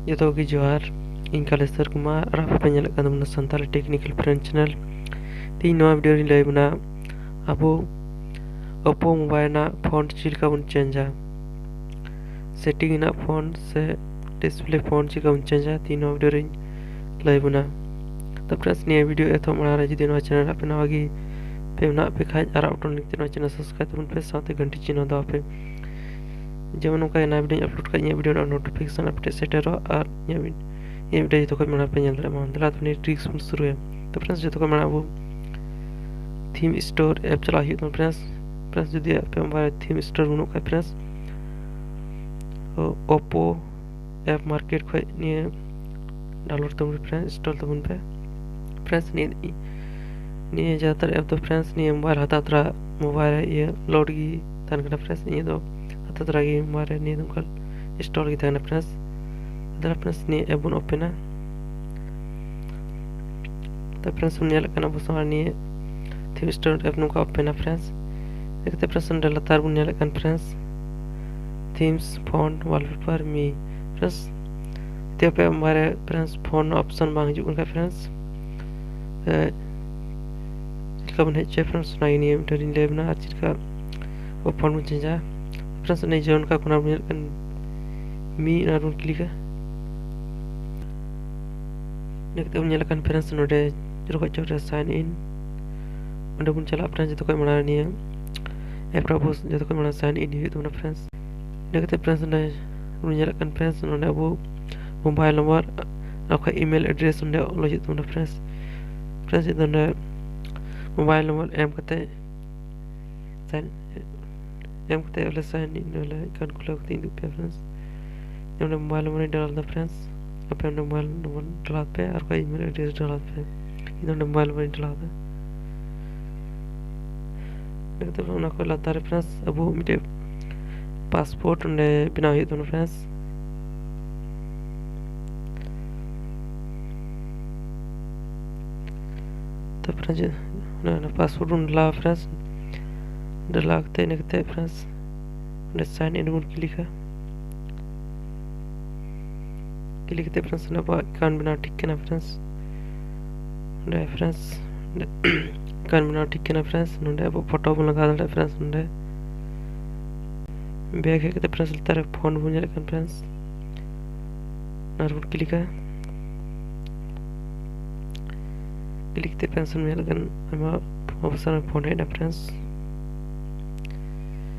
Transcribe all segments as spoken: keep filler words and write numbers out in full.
ᱡᱚᱛᱚ ᱜᱮ ᱡᱚᱦᱟᱨ᱾ ᱤᱧ ᱠᱟᱞᱮᱥᱚᱨ ᱠᱩᱢᱟᱨ ᱟᱨ ᱟᱯᱮ ᱯᱮ ᱧᱮᱞᱮᱫ ᱠᱟᱱ ᱛᱟᱵᱚᱱᱟ ᱥᱟᱱᱛᱟᱲᱤ ᱴᱮᱠᱱᱤᱠᱮᱞ ᱯᱷᱨᱮᱱᱰ ᱪᱮᱱᱮᱞ᱾ ᱛᱮᱦᱮᱧ ᱱᱚᱣᱟ ᱵᱷᱤᱰᱤᱭᱳ ᱨᱤᱧ ᱞᱟᱹᱭ ᱟᱵᱚᱱᱟ ᱟᱵᱚ ᱳᱯᱳ ᱢᱳᱵᱟᱭᱤᱞ ᱨᱮᱱᱟᱜ ᱯᱷᱚᱱᱴ ᱪᱮᱫ ᱞᱮᱠᱟ ᱵᱚᱱ ᱪᱮᱧᱡᱟ, ᱥᱮᱴᱤᱝ ᱨᱮᱱᱟᱜ ᱯᱷᱚᱱᱴ ᱥᱮ ᱰᱤᱥᱯᱞᱮ ᱯᱷᱚᱱᱴ ᱪᱮᱫ ᱞᱮᱠᱟ ᱵᱚᱱ ᱪᱮᱧᱡᱟ, ᱛᱮᱦᱮᱧ ᱱᱚᱣᱟ ᱵᱷᱤᱰᱤᱭᱳ ᱨᱤᱧ ᱞᱟᱹᱭ ᱟᱵᱚᱱᱟ᱾ ᱛᱚ ᱯᱷᱨᱮᱱᱰᱥ, ᱱᱤᱭᱟᱹ ᱵᱷᱤᱰᱤᱭᱳ ᱮᱛᱚᱦᱚᱵ ᱢᱟᱲᱟᱝ ᱨᱮ ᱡᱩᱫᱤ ᱱᱚᱣᱟ ᱪᱮᱱᱮᱞ ᱟᱯᱮ ᱱᱟᱣᱟ ᱜᱮ ᱯᱮ ᱢᱮᱱᱟᱜ ᱯᱮ ᱠᱷᱟᱡ, ᱟᱨᱟᱜ ᱵᱚᱴᱚᱱ ᱞᱤᱧ ᱱᱚᱣᱟ ᱪᱮᱱᱮᱞ ᱥᱟᱵᱥᱠᱨᱟᱭᱤᱵ ᱛᱟᱵᱚᱱ ᱯᱮ, ᱥᱟᱶᱛᱮ ᱜᱷᱟᱱᱴᱤ ᱪᱤᱱᱦᱟᱹ ᱫᱟᱵᱟᱣ ᱯᱮ᱾ ᱡᱮᱢᱚᱱ ᱱᱚᱝᱠᱟ ᱱᱟᱣᱟ ᱵᱷᱤᱰᱤᱭᱳᱧ ᱟᱯᱞᱳᱰ ᱠᱷᱟᱡ ᱤᱧᱟᱹᱜ ᱵᱷᱤᱰᱤᱭᱳ ᱨᱮᱱᱟᱜ ᱱᱳᱴᱤᱯᱷᱤᱠᱮᱥᱚᱱ ᱟᱯᱮ ᱴᱷᱮᱱ ᱥᱮᱴᱮᱨᱚᱜᱼᱟ ᱟᱨ ᱤᱧᱟᱹᱜ ᱵᱷᱤ-, ᱤᱧᱟᱹᱜ ᱵᱷᱤᱰᱤᱭᱳ ᱡᱚᱛᱚ ᱠᱷᱚᱡ ᱢᱟᱲᱟᱝ ᱯᱮ ᱧᱮᱞ ᱫᱟᱲᱮᱭᱟᱜ ᱢᱟ᱾ ᱫᱮᱞᱟ ᱛᱚᱵᱮ ᱱᱤᱭᱟᱹ ᱴᱨᱤᱠᱥ ᱵᱚᱱ ᱥᱩᱨᱩᱭᱟ᱾ ᱛᱚ ᱯᱷᱨᱮᱱᱰᱥ, ᱡᱚᱛᱚ ᱠᱷᱚᱡ ᱢᱟᱲᱟᱝ ᱟᱵᱚ ᱛᱷᱤᱢ ᱥᱴᱳᱨ ᱮᱯ ᱪᱟᱞᱟᱜ ᱦᱩᱭᱩᱜ ᱛᱟᱵᱚᱱᱟ ᱯᱷᱨᱮᱱᱰᱥ᱾ ᱯᱷᱨᱮᱱᱰᱥ, ᱡᱩᱫᱤ ᱟᱯᱮ ᱢᱳᱵᱟᱭᱤᱞ ᱨᱮ ᱛᱷᱤᱢ ᱥᱴᱳᱨ ᱵᱟᱹᱱᱩᱜ ᱠᱷᱟᱡ ᱯᱷᱨᱮᱱᱰᱥ, ᱳᱯᱳ ᱮᱯ ᱢᱟᱨᱠᱮᱴ ᱠᱷᱚᱡ ᱱᱤᱭᱟᱹ ᱰᱟᱣᱩᱱᱞᱳᱰ ᱛᱟᱵᱚᱱ ᱯᱮ ᱯᱷᱨᱮᱱᱰᱥ, ᱤᱱᱥᱴᱚᱞ ᱛᱟᱵᱚᱱ ᱯᱮ᱾ ᱯᱷᱨᱮᱱᱰᱥ, ᱱᱤᱭᱟᱹ, ᱱᱤᱭᱟᱹ ᱡᱟᱫᱟᱛᱟᱨ ᱮᱯ ᱫᱚ ᱯᱷᱨᱮᱱᱰᱥ, ᱱᱤᱭᱟᱹ ᱢᱳᱵᱟᱭᱤᱞ ᱦᱟᱛᱟᱣ ᱛᱚᱨᱟ ᱢᱳᱵᱟᱭᱤᱞ ᱨᱮ ᱤᱭᱟᱹ ᱞᱳᱰ ᱜᱮ ᱛᱟᱦᱮᱱ ᱠᱟᱱᱟ ᱯᱷᱨᱮᱱᱰᱥ᱾ ᱤᱧᱟᱹᱜ ᱫᱚ ᱦᱟᱛᱟᱣ ᱛᱚᱨᱟ ᱜᱮ ᱢᱳᱵᱟᱭᱤᱞ ᱨᱮ ᱱᱤᱭᱟᱹ ᱫᱚ ᱚᱱᱠᱟ ᱤᱱᱥᱴᱚᱞ ᱜᱮ ᱛᱟᱦᱮᱱᱟ ᱯᱷᱨᱮᱱᱰᱥ᱾ ᱛᱟᱦᱞᱮ ᱯᱷᱨᱮᱱᱰᱥ, ᱱᱤᱭᱟᱹ ᱮᱯ ᱵᱚᱱ ᱳᱯᱮᱱᱟ᱾ ᱛᱚ ᱯᱷᱨᱮᱱᱰᱥ, ᱵᱚᱱ ᱧᱮᱞᱮᱫ ᱠᱟᱱᱟ ᱟᱵᱚ ᱥᱟᱢᱟᱝ ᱨᱮ ᱱᱤᱭᱟᱹ ᱛᱷᱤᱢ ᱥᱴᱳᱨ ᱮᱯ ᱱᱚᱝᱠᱟ ᱳᱯᱮᱱᱟ ᱯᱷᱨᱮᱱᱰᱥ᱾ ᱤᱱᱟᱹ ᱠᱟᱛᱮ ᱯᱷᱨᱮᱱᱰᱥ, ᱚᱸᱰᱮ ᱞᱟᱛᱟᱨ ᱵᱚᱱ ᱧᱮᱞᱮᱫ ᱠᱟᱱ ᱯᱷᱨᱮᱱᱰᱥ, ᱛᱷᱤᱢᱥ, ᱯᱷᱚᱱᱴ, ᱣᱟᱞᱯᱮᱯᱟᱨ, ᱢᱤ᱾ ᱯᱷᱨᱮᱱᱰᱥ, ᱡᱩᱫᱤ ᱟᱯᱮᱭᱟᱜ ᱢᱳᱵᱟᱭᱤᱞ ᱨᱮ ᱯᱷᱨᱮᱱᱰᱥ ᱯᱷᱚᱱ ᱨᱮᱱᱟᱜ ᱚᱯᱥᱚᱱ ᱵᱟᱝ ᱦᱤᱡᱩᱜ ᱠᱟᱱ ᱠᱷᱟᱡ ᱯᱷᱨᱮᱱᱰᱥ, ᱮ, ᱪᱮᱫ ᱞᱮᱠᱟ ᱵᱚᱱ ᱦᱮᱡ ᱦᱚᱪᱚᱭᱟ ᱯᱷᱨᱮᱱᱰᱥ, ᱚᱱᱟᱜᱮ ᱱᱤᱭᱟᱹ ᱵᱷᱤᱰᱤᱭᱳ ᱨᱤᱧ ᱞᱟᱹᱭ ᱟᱵᱚᱱᱟ᱾ ᱟᱨ ᱪᱮᱫ ᱞᱮᱠᱟ ᱯᱷᱚᱱᱴ ᱵᱚᱱ ᱪᱮᱧᱡᱟ ᱯᱷᱨᱮᱱᱰᱥ, ᱚᱱᱮ ᱡᱮ ᱚᱱᱠᱟ ᱠᱚᱱᱟ ᱵᱚᱱ ᱧᱮᱞᱮᱫ ᱠᱟᱱ ᱢᱤ, ᱚᱱᱟ ᱨᱮᱵᱚᱱ ᱠᱞᱤᱠᱟ᱾ ᱤᱱᱟᱹ ᱠᱟᱛᱮ ᱵᱚᱱ ᱧᱮᱞ ᱞᱮᱠᱷᱟᱱ ᱯᱷᱨᱮᱱᱰᱥ, ᱱᱚᱰᱮ ᱡᱚᱛᱚ ᱠᱷᱚᱡ ᱪᱚᱴ ᱨᱮ ᱥᱟᱭᱤᱱ ᱤᱱ, ᱚᱸᱰᱮ ᱵᱚᱱ ᱪᱟᱞᱟᱜᱼᱟ ᱯᱷᱨᱮᱱᱰᱥ᱾ ᱡᱚᱛᱚ ᱠᱷᱚᱡ ᱢᱟᱲᱟᱝ ᱨᱮ ᱱᱤᱭᱟᱹ ᱮᱯ ᱨᱮ ᱟᱵᱚ ᱡᱚᱛᱚ ᱠᱷᱚᱡ ᱢᱟᱲᱟᱝ ᱥᱟᱭᱤᱱ ᱤᱱ ᱦᱩᱭᱩᱜ ᱛᱟᱵᱚᱱᱟ ᱯᱷᱨᱮᱱᱰᱥ᱾ ᱤᱱᱟᱹ ᱠᱟᱛᱮ ᱯᱷᱨᱮᱱᱰᱥ, ᱱᱚᱰᱮ ᱵᱚᱱ ᱧᱮᱞᱮᱫ ᱠᱟᱱ ᱯᱷᱨᱮᱱᱰᱥ, ᱱᱚᱰᱮ ᱟᱵᱚ ᱢᱳᱵᱟᱭᱤᱞ ᱱᱚᱢᱵᱚᱨ ᱟᱨ ᱵᱟᱠᱷᱟᱡ ᱤᱢᱮᱞ ᱮᱰᱨᱮᱥ ᱱᱚᱰᱮ ᱚᱞ ᱦᱩᱭᱩᱜ ᱛᱟᱵᱚᱱᱟ ᱯᱷᱨᱮᱱᱰᱥ᱾ ᱯᱷᱨᱮᱱᱰᱥ, ᱱᱚᱰᱮ ᱢᱳᱵᱟᱭᱤᱞ ᱱᱚᱢᱵᱚᱨ ᱮᱢ ᱠᱟᱛᱮ ᱥᱟᱭᱤᱱ ᱮᱢ ᱠᱟᱛᱮ ᱵᱚᱞᱮ ᱥᱟᱭᱤᱱ ᱤᱱ ᱵᱚᱞᱮ ᱮᱠᱟᱣᱩᱱᱴ ᱠᱷᱩᱞᱟᱹᱣ ᱠᱟᱛᱮ ᱤᱧ ᱩᱫᱩᱜ ᱯᱮᱭᱟ ᱯᱷᱨᱮᱱᱰᱥ᱾ ᱱᱚᱰᱮ ᱢᱳᱵᱟᱭᱤᱞ ᱱᱚᱢᱵᱚᱨ ᱤᱧ ᱰᱟᱞᱟᱣ ᱞᱮᱫᱟ ᱯᱷᱨᱮᱱᱰᱥ, ᱟᱯᱮ ᱚᱸᱰᱮ ᱢᱳᱵᱟᱭᱤᱞ ᱱᱚᱢᱵᱚᱨ ᱰᱟᱞᱟᱣ ᱯᱮ ᱟᱨ ᱵᱟᱠᱷᱟᱡ ᱤᱢᱮᱞ ᱮᱰᱨᱮᱥ ᱰᱟᱞᱟᱣ ᱯᱮ᱾ ᱤᱧ ᱫᱚ ᱱᱚᱰᱮ ᱢᱳᱵᱟᱭᱤᱞ ᱱᱚᱢᱵᱚᱨ ᱤᱧ ᱰᱟᱞᱟᱣ ᱮᱫᱟ᱾ ᱤᱱᱟᱹ ᱠᱟᱛᱮ ᱚᱱᱟ ᱠᱷᱚᱡ ᱞᱟᱛᱟᱨ ᱨᱮ ᱯᱷᱨᱮᱱᱰᱥ ᱟᱵᱚ ᱢᱤᱫᱴᱮᱡ ᱯᱟᱥᱯᱳᱨᱴ ᱚᱸᱰᱮ ᱵᱮᱱᱟᱣ ᱦᱩᱭᱩᱜ ᱛᱟᱵᱚᱱᱟ ᱯᱷᱨᱮᱱᱰᱥ᱾ ᱛᱟᱨᱯᱚᱨᱮ ᱡᱮ ᱚᱱᱟ, ᱚᱱᱟ ᱯᱟᱥᱯᱳᱨᱴ ᱵᱚᱱ ᱰᱟᱞᱟᱣᱟ ᱯᱷᱨᱮᱱᱰᱥ᱾ ᱰᱟᱞᱟᱣ ᱠᱟᱛᱮ ᱤᱱᱟᱹ ᱠᱟᱛᱮ ᱯᱷᱨᱮᱱᱰᱥ ᱚᱸᱰᱮ ᱥᱟᱭᱤᱱ ᱤᱱ ᱵᱚᱱ ᱠᱞᱤᱠᱟ᱾ ᱠᱞᱤᱠ ᱠᱟᱛᱮ friends ᱱᱚᱰᱮ ᱟᱵᱚᱣᱟᱜ account ᱵᱮᱱᱟᱣ ᱴᱷᱤᱠ ᱠᱟᱱᱟ friends᱾ ᱱᱚᱰᱮ friends ᱱᱚᱰᱮ account ᱵᱮᱱᱟᱣ ᱴᱷᱤᱠ ᱠᱟᱱᱟ friends᱾ ᱱᱚᱰᱮ ᱟᱵᱚ ᱯᱷᱳᱴᱳ ᱵᱚᱱ ᱞᱟᱜᱟᱣ ᱫᱟᱲᱮᱭᱟᱜᱼᱟ friends᱾ ᱱᱚᱰᱮ back ᱦᱮᱡ ᱠᱟᱛᱮ friends ᱞᱟᱛᱟᱨ ᱨᱮ font ᱵᱚᱱ ᱧᱮᱞᱮᱫ ᱠᱟᱱ friends, ᱚᱱᱟ ᱨᱮᱵᱚᱱ ᱠᱞᱤᱠᱟ᱾ ᱠᱞᱤᱠ ᱠᱟᱛᱮ friends ᱧᱮᱞᱮᱫ ᱠᱟᱱ ᱟᱭᱢᱟ option ᱨᱮ font ᱦᱮᱡ ᱮᱱᱟ friends᱾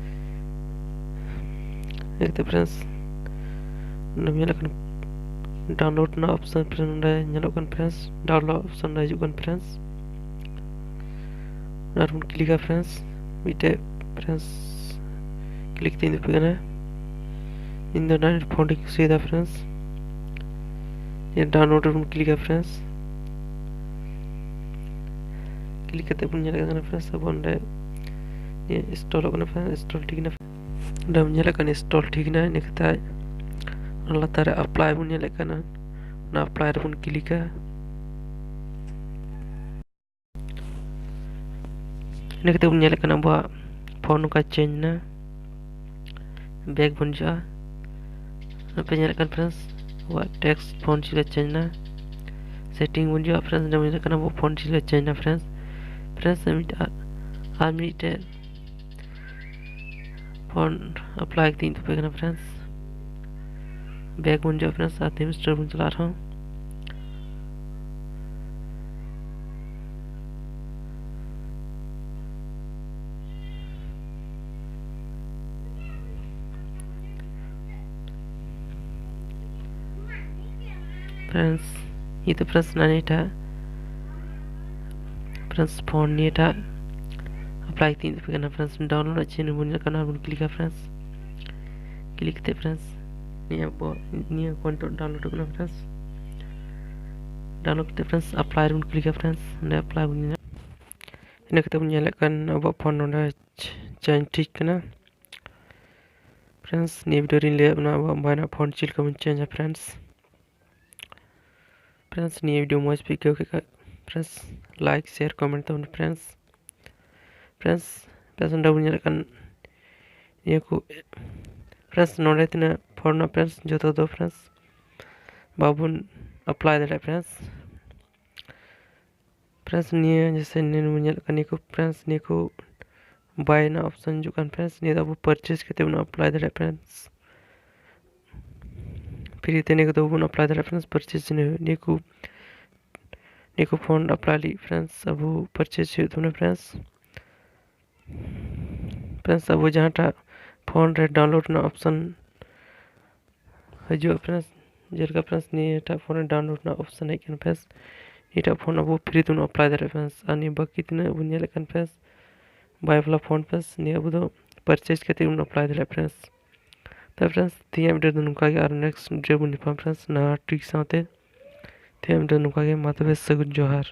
ᱦᱮᱡ ᱠᱟᱛᱮ friends ᱱᱚᱰᱮ ᱧᱮᱞᱮᱫ ᱠᱟᱱ download ᱨᱮᱱᱟᱜ option friends ᱱᱚᱰᱮ ᱧᱮᱞᱚᱜ ᱠᱟᱱ friends, download option ᱨᱮ ᱦᱤᱡᱩᱜ ᱠᱟᱱ friends᱾ ᱚᱱᱟ ᱨᱮᱵᱚᱱ ᱠᱞᱤᱠᱟ friends᱾ ᱢᱤᱫᱴᱮᱡ friends ᱠᱞᱤᱠ ᱛᱤᱧ ᱫᱩᱯᱤ ᱠᱟᱱᱟ᱾ ᱤᱧ ᱫᱚ ᱱᱚᱣᱟ font ᱤᱧ ᱠᱩᱥᱤᱭᱟᱫᱟ friends᱾ ᱱᱤᱭᱟᱹ download ᱨᱮᱵᱚᱱ ᱠᱞᱤᱠᱟ friends᱾ ᱠᱞᱤᱠ ᱠᱟᱛᱮ ᱵᱚᱱ ᱧᱮᱞᱮᱫ ᱠᱟᱱᱟ friends, ᱟᱵᱚ ᱚᱸᱰᱮ ᱱᱤᱭᱟᱹ installᱚᱜ ᱠᱟᱱᱟ friends, install ᱴᱷᱤᱠ ᱮᱱᱟ᱾ ᱚᱸᱰᱮ ᱵᱚᱱ ᱧᱮᱞᱮᱫ ᱠᱟᱱᱟ install ᱴᱷᱤᱠ ᱮᱱᱟ᱾ ᱤᱱᱟᱹ ᱠᱟᱛᱮ ᱚᱱᱟ ᱞᱟᱛᱟᱨ ᱨᱮ apply ᱵᱚᱱ ᱧᱮᱞᱮᱫ ᱠᱟᱱᱟ, ᱚᱱᱟ apply ᱨᱮᱵᱚᱱ ᱠᱞᱤᱠᱟ᱾ ᱤᱱᱟᱹ ᱠᱟᱛᱮ ᱵᱚᱱ ᱧᱮᱞᱮᱫ ᱠᱟᱱᱟ ᱟᱵᱚᱣᱟᱜ font ᱱᱚᱝᱠᱟ change ᱮᱱᱟ, back ᱵᱚᱱ ᱦᱤᱡᱩᱜᱼᱟ᱾ ᱟᱯᱮ ᱧᱮᱞᱮᱫ ᱠᱟᱱ friends ᱟᱵᱚᱣᱟᱜ text font ᱪᱮᱫ ᱞᱮᱠᱟ change ᱮᱱᱟ᱾ setting ᱵᱚᱱ ᱦᱤᱡᱩᱜᱼᱟ friends, ᱚᱸᱰᱮ ᱵᱚᱱ ᱧᱮᱞᱮᱫ ᱠᱟᱱᱟ ᱟᱵᱚᱣᱟᱜ font ᱪᱮᱫ ᱞᱮᱠᱟ change ᱮᱱᱟ friends᱾ friends ᱢᱤᱫᱴᱮᱡ ᱟᱨ, ᱟᱨ ᱢᱤᱫᱴᱮᱡ font apply ᱠᱟᱛᱮ ᱤᱧ ᱩᱫᱩᱜ ᱟᱯᱮ ᱠᱟᱱᱟ friends᱾ back ᱵᱚᱱ ᱦᱤᱡᱩᱜᱼᱟ friends, ᱟᱨ theme store ᱵᱚᱱ ᱪᱟᱞᱟᱜᱼᱟ ᱟᱨᱦᱚᱸ᱾ friends ᱱᱤᱛᱚᱜ friends ᱱᱚᱣᱟ ᱱᱤᱭᱟᱹᱴᱟᱜ friends font ᱱᱤᱭᱟᱹᱴᱟᱜ apply ᱠᱟᱛᱮ ᱤᱧ ᱩᱫᱩᱜ ᱟᱯᱮ ᱠᱟᱱᱟ friends᱾ download ᱨᱮᱱᱟᱜ ᱪᱤᱱᱦᱟᱹ ᱵᱚᱱ ᱧᱮᱞᱚᱜ ᱠᱟᱱᱟ, ᱵᱚᱱ ᱠᱞᱤᱠᱟ friends᱾ ᱠᱞᱤᱠ ᱠᱟᱛᱮ friends ᱱᱤᱭᱟᱹ ᱟᱵᱚ ᱱᱤᱭᱟᱹ ᱠᱚ ᱱᱤᱛᱚᱜ download ᱠᱟᱱᱟ friends᱾ download ᱠᱟᱛᱮ friends apply ᱨᱮᱵᱚᱱ ᱠᱞᱤᱠᱟ friends᱾ ᱚᱸᱰᱮ apply ᱵᱚᱱ ᱧᱮᱞᱟ᱾ ᱤᱱᱟᱹ ᱠᱟᱛᱮ ᱵᱚᱱ ᱧᱮᱞᱮᱫ ᱠᱟᱱ ᱟᱵᱚᱣᱟᱜ font ᱱᱚᱰᱮ change ᱴᱷᱤᱠ ᱠᱟᱱᱟ friends᱾ ᱱᱤᱭᱟᱹ video ᱨᱤᱧ ᱞᱟᱹᱭᱟᱫ ᱵᱚᱱᱟ ᱟᱵᱚᱣᱟᱜ ᱢᱚᱵᱟᱭᱤᱞ ᱨᱮᱱᱟᱜ font ᱪᱮᱫ ᱞᱮᱠᱟ ᱵᱚᱱ changeᱟ friends᱾ friends ᱱᱤᱭᱟᱹ video ᱢᱚᱡᱽ ᱯᱮ ᱟᱹᱭᱠᱟᱹᱣ ᱠᱮᱫ ᱠᱷᱟᱡ friends like share comment ᱛᱟᱵᱚᱱ friends᱾ friends friends ᱱᱚᱰᱮ ᱵᱚᱱ ᱧᱮᱞᱮᱫ ᱠᱟᱱ ᱱᱤᱭᱟᱹ ᱠᱚ friends ᱱᱚᱰᱮ ᱛᱤᱱᱟᱹᱜ font ᱢᱮᱱᱟᱜᱼᱟ friends ᱡᱚᱛᱚ ᱫᱚ friends ᱵᱟᱵᱚᱱ ᱟᱯᱞᱟᱭ ᱫᱟᱲᱮᱭᱟᱜᱼᱟ friends᱾ Friends, ᱱᱤᱭᱟᱹ ᱡᱮᱭᱥᱮ ᱱᱤᱭᱟᱹ ᱵᱚᱱ ᱧᱮᱞᱮᱫ ᱠᱟᱱ ᱱᱤᱭᱟᱹ ᱠᱚ friends, ᱱᱤᱭᱟᱹ ᱠᱚ ᱵᱟᱭ ᱨᱮᱱᱟᱜ ᱚᱯᱥᱮᱱ ᱦᱤᱡᱩᱜ ᱠᱟᱱ friends, ᱱᱤᱭᱟᱹ ᱫᱚ ᱟᱵᱚ ᱯᱟᱨᱪᱮᱥ ᱠᱟᱛᱮ ᱵᱚᱱ ᱟᱯᱞᱟᱭ ᱫᱟᱲᱮᱭᱟᱜᱼᱟ friends᱾ ᱯᱷᱨᱤ ᱛᱮ ᱱᱤᱭᱟᱹ ᱠᱚᱫᱚ ᱵᱟᱵᱚᱱ ᱟᱯᱞᱟᱭ ᱫᱟᱲᱮᱭᱟᱜᱼᱟ friends, ᱯᱟᱨᱪᱮᱥ ᱱᱤᱭᱟᱹ ᱱᱤᱭᱟᱹ ᱠᱚ ᱱᱤᱭᱟᱹ ᱠᱚ ᱯᱷᱚᱱᱰ ᱟᱯᱞᱟᱭ ᱞᱟᱹᱜᱤᱫ friends, ᱟᱵᱚ ᱯᱟᱨᱪᱮᱥ ᱦᱩᱭᱩᱜ ᱛᱟᱵᱚᱱᱟ friends᱾ Friends, ᱟᱵᱚ ᱡᱟᱦᱟᱸᱴᱟᱜ ᱯᱷᱳᱱ ᱨᱮ ᱰᱟᱣᱩᱱᱞᱳᱰ ᱨᱮᱱᱟᱜ ᱚᱯᱥᱮᱱ ᱦᱤᱡᱩᱜᱼᱟ friends, ᱡᱮᱞᱮᱠᱟ friends ᱱᱤᱭᱟᱹᱴᱟᱜ ᱯᱷᱳᱱ ᱨᱮ ᱰᱟᱣᱩᱱᱞᱳᱰ ᱨᱮᱱᱟᱜ ᱚᱯᱥᱮᱱ ᱦᱮᱡ ᱠᱟᱱᱟ friends, ᱱᱤᱭᱟᱹᱴᱟᱜ ᱯᱷᱳᱱ ᱟᱵᱚ ᱯᱷᱨᱤ ᱛᱮᱵᱚᱱ ᱟᱯᱞᱟᱭ ᱫᱟᱲᱮᱭᱟᱜᱼᱟ friends᱾ ᱟᱨ ᱱᱤᱭᱟᱹ ᱵᱟᱹᱠᱤ ᱛᱤᱱᱟᱹᱜ ᱵᱚᱱ ᱧᱮᱞᱮᱫ ᱠᱟᱱ friends, ᱵᱟᱭ ᱵᱟᱞᱟ ᱯᱷᱳᱱ friends, ᱱᱤᱭᱟᱹ ᱟᱵᱚ ᱫᱚ ᱯᱟᱨᱪᱮᱥ ᱠᱟᱛᱮ ᱵᱚᱱ ᱟᱯᱞᱟᱭ ᱫᱟᱲᱮᱭᱟᱜᱼᱟ friends᱾ ᱛᱚ friends, ᱛᱮᱦᱮᱧᱟᱜ ᱵᱷᱤᱰᱤᱭᱳ ᱫᱚ ᱱᱚᱝᱠᱟ ᱜᱮ, ᱟᱨ ᱱᱮᱠᱥᱴ ᱵᱷᱤᱰᱤᱭᱳ ᱵᱚᱱ ᱧᱟᱯᱟᱢ friends ᱱᱟᱣᱟ ᱴᱨᱤᱠ ᱥᱟᱶᱛᱮ᱾ ᱛᱮᱦᱮᱧᱟᱜ ᱵᱷᱤᱰᱤᱭᱳ ᱱᱚᱝᱠᱟ ᱜᱮ, ᱢᱟ ᱛᱚᱵᱮ ᱥᱟᱹᱜᱩᱱ ᱡᱚᱦᱟᱨ᱾